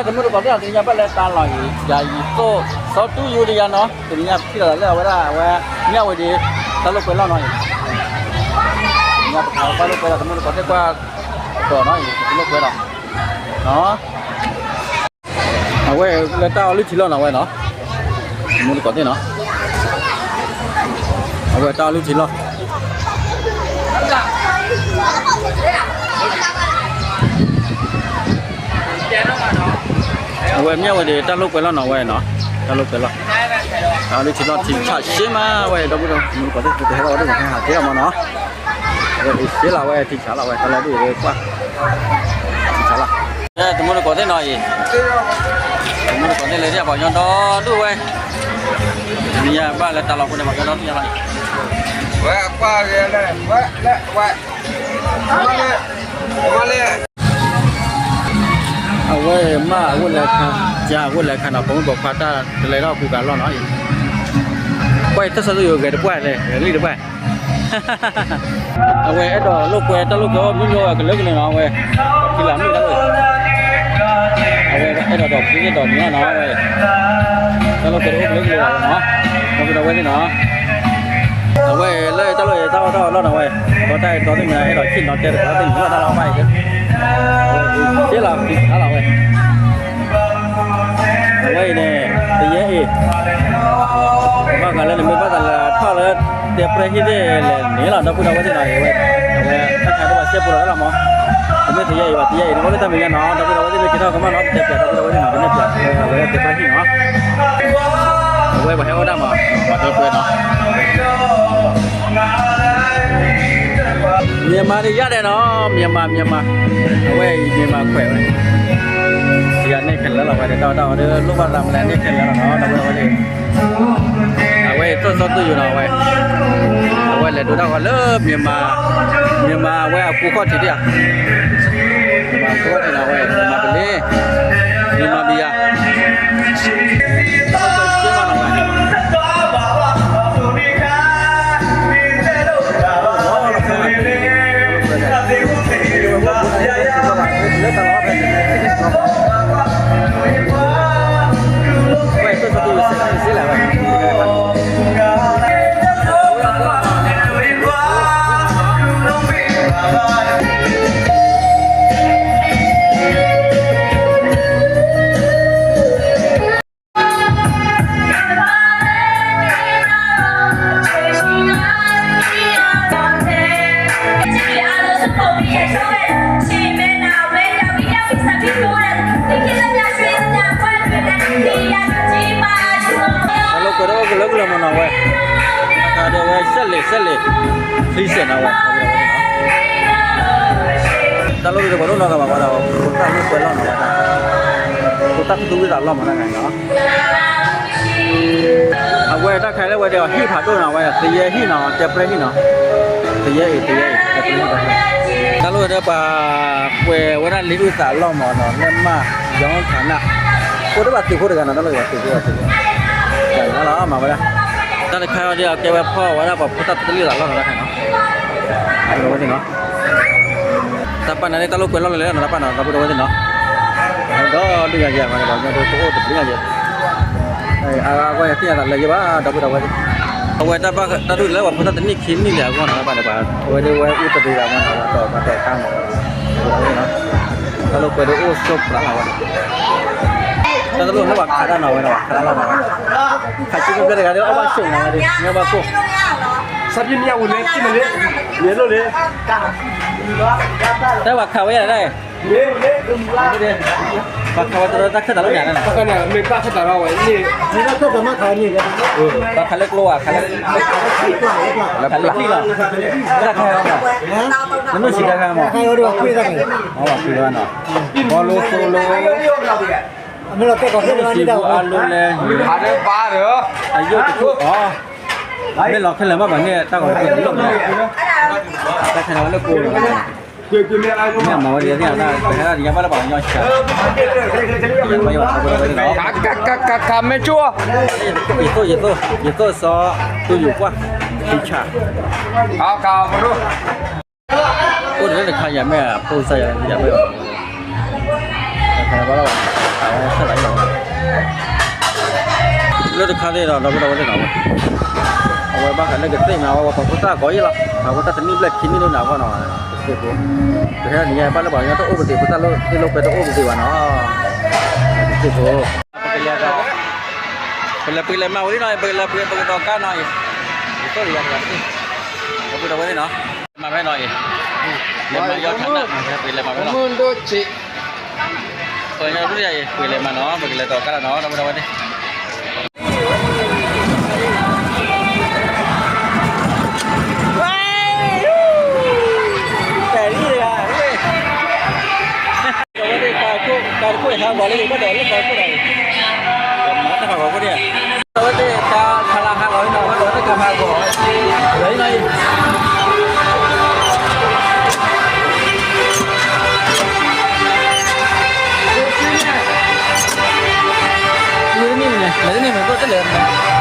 တမုၢ်တကိးသ့ၣ်နီၤ တနံၤညါဘၣ်လၢတၢ်လီၢ်အံၤ ယၤယံၤသိၣ်စီတူၢ်ယူတယၤနီၤ တနံၤညါပထံၣ်လီၤသးလၢအဝဲဒၣ်အဝဲ မၠၣ်ဝ့ၤဒ့ တၢ်လိာ်ကွဲလီၢ်နီၤအံၤ တနံၤညါပကပာ်လိာ်ကွဲဒီး တမုၢ်တကိးသ့ၣ်ကွၢ်ကီးနီၤအံၤ ပလိာ်ကွဲဒီး အဝဲလၢတၢ်အီလုၢ်ထံလီၢ်နီၤဝဲနီၤ တမုၢ်တကိးသ့ၣ်နီၤ အဝဲတၢ်အီလုၢ်ထံလီၢ် အဝဲမၠၣ်ဝ့ၤဒ့ တၢ်လိာ်ကွဲလီၢ်နီၤဝဲနီၤ တၢ်လိာ်ကွဲလီၢ် တၢ်အီလုၢ်ထံလီၢ်ထံဆးရှဲမးဝဲ ဒီပုၢ်ဒီဝဲၢ် တမုၢ်တကိးသ့ၣ် တဟဲဘၣ်ဝဲဒၣ် ဟဲဟးက့ၤလီၤမးနီၤ အဝဲအံၤရှဲလီၤဝဲ ထံဆးလီၤဝဲ တၢ်လီၢ်ဒ်အံၤဝဲကွၢ် ထံဆးလီၤ တမုၢ်တကိးသ့ၣ်နီၤအံၤ တမုၢ်တကိးသ့ၣ်လၢဒ်အပှၤကညီဒီဒူၣ်ဝဲ တနံၤညါဘၣ်လၢတၢ်လီၢ်ဖိန့ၣ် ပှၤကညီဒီဒူၣ်ညါလီၤ ဝဲကွၢ်ဂ့ၤလၢ ဝဲလၢ ဝဲ ဝဲလၢ အဝဲမ့ၢ်အဝဲလဲၤခါ ကၢ်အဝဲလဲၤခါနီၤ ပိာ်မုၣ်ပိာ်ခွါတၢ်တလဲၤထီၣ်ကူကၤလီၢ်နီၤအံၤ ကွၢ်အံၤတၢ်ဆီၣ်သယုၢ်ဂဲၤတပှၢ်လဲၣ် ဂဲၤလံတပှၢ် အဝဲအဲၣ်ဒိးလိာ်ကွဲ တၢ်လိာ်ကွဲအိၣ်မ့ၢ်မ့ၢ်ဝဲကလၢကလၢနီၤ အဝဲ ထံလၢမ့ၢ်တၢ်လိာ် အဝဲအဲၣ်ဒိးဒီးဖုသ့ၣ်ဒီးနံၤလီၤနီၤ အဝဲ တၢ်လိာ်ကွဲအိၣ်ကလၢကလၢလီၤနီၤ ဒီပုၢ်ဒီဝဲၢ်သ့ၣ်နီၤ အဝဲလၢတၢ်လိာ်တၢ်အီၣ်တၢ်အီလီၢ်နီၤဝဲ ဒီးတၢ်အဲၣ်တီသ့ၣ်မ့ၢ်အဲၣ်ဒိးဆ့ၣ်နီၤတဲတကိးသ့ၣ်မ့ၢ်လီၤတၢ်လီၢ်ဘၣ်အံၤ က့လီၤ က့လီၤဝဲ အဝဲအံၤန့ၣ် သယဲအ့ၣ် ဘၣ်ဃးလၢနမ့ၢ်ဘၣ်သးလၢထီၣ်လၢ တဲပြဲဟံၣ်သ့ၣ်လဲၣ်န့ၣ်လီၤ ဒီပုၢ်ဒီဝဲၢ်သ့ၣ်နီၤ အဝဲ အဝဲတၢ်ခါဒိၣ်ဘၣ်စဲပူၤလီၤလီၤမး တမ့ၢ်သယဲအ့ၣ်ဘၣ် သယဲအ့ၣ်န့ၣ် အိၣ်လၢတၢ်မဲာ်ညါနီၤ ဒီပုၢ်ဒီဝဲၢ်သ့ၣ်မ့ၢ်က့ၤထီၣ်ကမၣ်နီၤ ကတဲပၠးဒီပုၢ်ဒီဝဲၢ်သ့ၣ်နီၤ ကနဲၣ်ပၠး အဝဲတဲပြဲဟံၣ်နီၤ အဝဲပှၤဟဲအိၣ်ဒၣ်မး ပှၤတဲပြဲနီၤ မြန်မာတွေရတယ်နော် မြန်မာမြန်မာ အဝဲအံၤ မြန်မာခွဲးဝဲ ယၤန့ၣ်ခဲလၢာ်လီၤဝဲ တၢ်ဝဲတၢ်ဝဲဒၣ် လိၣ်ဘၣ်သးမလဲၣ်န့ၣ်ခဲလၢာ်လီၤနီၤ ဒီးဝဲဒၣ် အဝဲအံၤ သိၣ်စီတူၢ်ယူၤနီၤ အဝဲ အဝဲလဲၤဒိတၢ်ဂီၤလၢ မြန်မာ မြန်မာ အဝဲအကူခီၣ်ထံးဒၣ်ဧါ မြန်မာအကူခီၣ်ထံးနီၤ အဝဲ မြန်မာပလ့ မြန်မာဘီယာ တၢ်လိာ်ကွဲဒီးအိၣ်ကလၢကလၢမးနီၤဝဲ တၢ်ခါဒီးဝဲ စဲးလ့ၣ်စဲးလ့ၣ် သံစဲးနီၤဝဲ တၢ်လိာ်ကွဲဒီးပှၤဒိၣ်နီၢ်ဂၤဘၣ်ဝဲဒီး ဖိသၣ်လိာ်ကွဲလီၢ်နီၤဝဲ ဖိသၣ်သူၣ်ဝံသးလီၢ်မးနီၤ အဝဲတၢ်ခါလၢဝဲဒီးဟံၣ်ဖးဒိၣ်နီၤဝဲ သယဲဟံၣ်နီၤ တဲပြဲဟံၣ်နီၤ သယဲအ့ၣ် သယဲအ့ၣ် တဲပြဲဟံၣ် တၢ်လိာ်ကွဲဒီးပှၤကွဲးဝဲဒၣ်လံာ်အုၣ်သးလီၢ်မးနီၤ လၢမး ယီၤထးနး ဖိတဘၣ်သုးဖိတဂၤနီၤ တၢ်လိာ်ကွဲသုးဖိသုးဖိ တၢ်လီၤမၤဝဲဒၣ် တၢ်တခါအံၤဒီးကဲဝဲဖီၣ်ဝဲဒၣ်ပှၤဖိသၣ်တလံာ်သးလီၢ်နီၤ တၢ်ခါနီၤ တၢ်ပာ်နၤန့ၣ် တၢ်လိာ်ကွဲလီၢ်လၢလၢနီၤ တၢ်ပာ်နၤ ဒီပုၢ်ဒီဝဲၢ်သ့ၣ်နီၤ ဒီးဒုးယၤယၤမး ဒီးညါဒိၣ်ကအိၣ်တဘျုးညါယဲ အဝဲသ့ၣ်ညါသးလၢယဘၣ် ဒီပုၢ်ဒီဝဲၢ်သ့ၣ် အဝဲတၢ်ပာ်တၢ်ဒုးလၢပှၤဖိသၣ်တနံၣ်ခံနံၣ်လံအဂီၢ်နီၤ တၢ်ပာ်န့ၣ်ပှၤ အဝဲဒၣ်ဝဲအူတရံးဂၤမးနီၤ ဒီးပှၤတဲတၢ်မး တၢ်လိာ်ကွဲဒၣ်အိၣ်ဆိးဖျါလီၤဝဲ တၢ်တလိၣ်လၢပှၤခးတၢ်နီၤဝဲဒီးပှၤခးတၢ်လီၤနီၤဝဲ ခးက့ၤပျဲတဂၤဒီး အီၣ်ဘၣ်ဆိးနီၤဝဲဒၣ် မ့ၢ်ဘၣ်ခိၣ် စးပ့မ့ၢ်အဝံၤန့ၣ် က့ၤမ့ၢ်လ့ မ့ၢ်လိၣ်လ့ တၢ်ပှၤခးဝဲယၤဒၣ် ပှၤခးဝဲတရၢတၢ်ခၢၣ်သးလၢညါန့ၣ် မ့ၢ်တၢ်ခၢၣ်သးလီၤဝဲ ပှၤခးလၢကျိဝဲ ခးလၢ ခးလၢကျိလီၤ တၢ်ခၢၣ်သးမး နမ့ၢ်စံးတၢ်ခၢၣ်မး အီၣ်ဘၣ်ဖုးဝဲနီၤ ဘီလိသိလိ မ့ၢ်လီၤတဲာ်ကီၢ်ဖဲန့ၣ် အလိလဲၣ် အယိၣ်တခိၣ်အီၤ မ့ၢ်လီၤခဲလၢာ်မးဘၣ်န့ၣ် တၢ်ဂီၤတခိၣ်တလီၢ်မး တၢ်ခၢၣ်သးလၢကျိလီၤ မ့ၢ်အမၤဝဲဒ်န့ၣ် တၢ်ဟဲဒၣ်ယါဘၣ်လၢပှၤကညီဆၢ ယါဘၣ်ယါဘၣ် ခးခးခးခးမ့ၢ်ကၠိ ယသိၣ် ယသိၣ် ယသိၣ်စီ တူၢ်ယူၤကွၢ် ထံဆး အိၣ်တလၢတခါယၤမ့ၢ်အဖိစၢ်ယၤ ယၤမ့ၢ်ဘၣ် တၢ်ခးဘၣ်လီၤ လၢတခါန့ၣ်ဒီး ဒီပုၢ်ဒီဝဲၢ်သ့ၣ်နီၤ, အဝဲဘၣ်ဃးလၢကသ့ၣ်ညါဝဲပှၤဖိသၣ်ကိးအံၤလီၤ. အဝဲတၢ်တနံၣ်ဘျဲၣ်ခံနံၣ်လၢနၤအဂီၢ်နီၤ, ကသ့ၣ်ဖိ, ပဟဲနံၤညါဘၣ်လၢပှၤကညီတအိၣ်ပသ့ၣ် ဖိသၣ်လိၣ်သ့ၣ်လိၣ်ပှဲၤတအိၣ်ပသ့ၣ်ဘၣ်နီၤ, ကသ့ၣ်ဖိ, ပကလဲၤပှ့ၤလဲၤမၤဝဲလံနီၤ, ပကလဲၤပှ့ၤပကတီၤကါနီၤအံၤ, ယသိၣ်ယၤတဂၤတက့ၢ်, ဒီပုၢ်ဒီဝဲၢ်သ့ၣ်နီၤ, မၤဖဲနီၤအံၤ, လဲၤမၤယီၤထးနၢ်, ပကလဲၤမၤဖဲနီၤ, ပှၤကညီတဖုအံၤ ပကလဲၤမၤနီၤ, ပကလဲၤတီၤကါလီၤနီၤ ဒီပုၢ်ဒီဝဲၢ်သ့ၣ် အဝဲသ့ၣ် တၢ်ခါလၢဟးလီၤလံ ဘၣ်ဒီးလၢတၢ်ခါဂီၤ, လၢန့ၣ်, လၢန့ၣ်မ့ၢ်န့ၣ် လၢန့ၣ်မ့ၢ်ကတလဲၣ်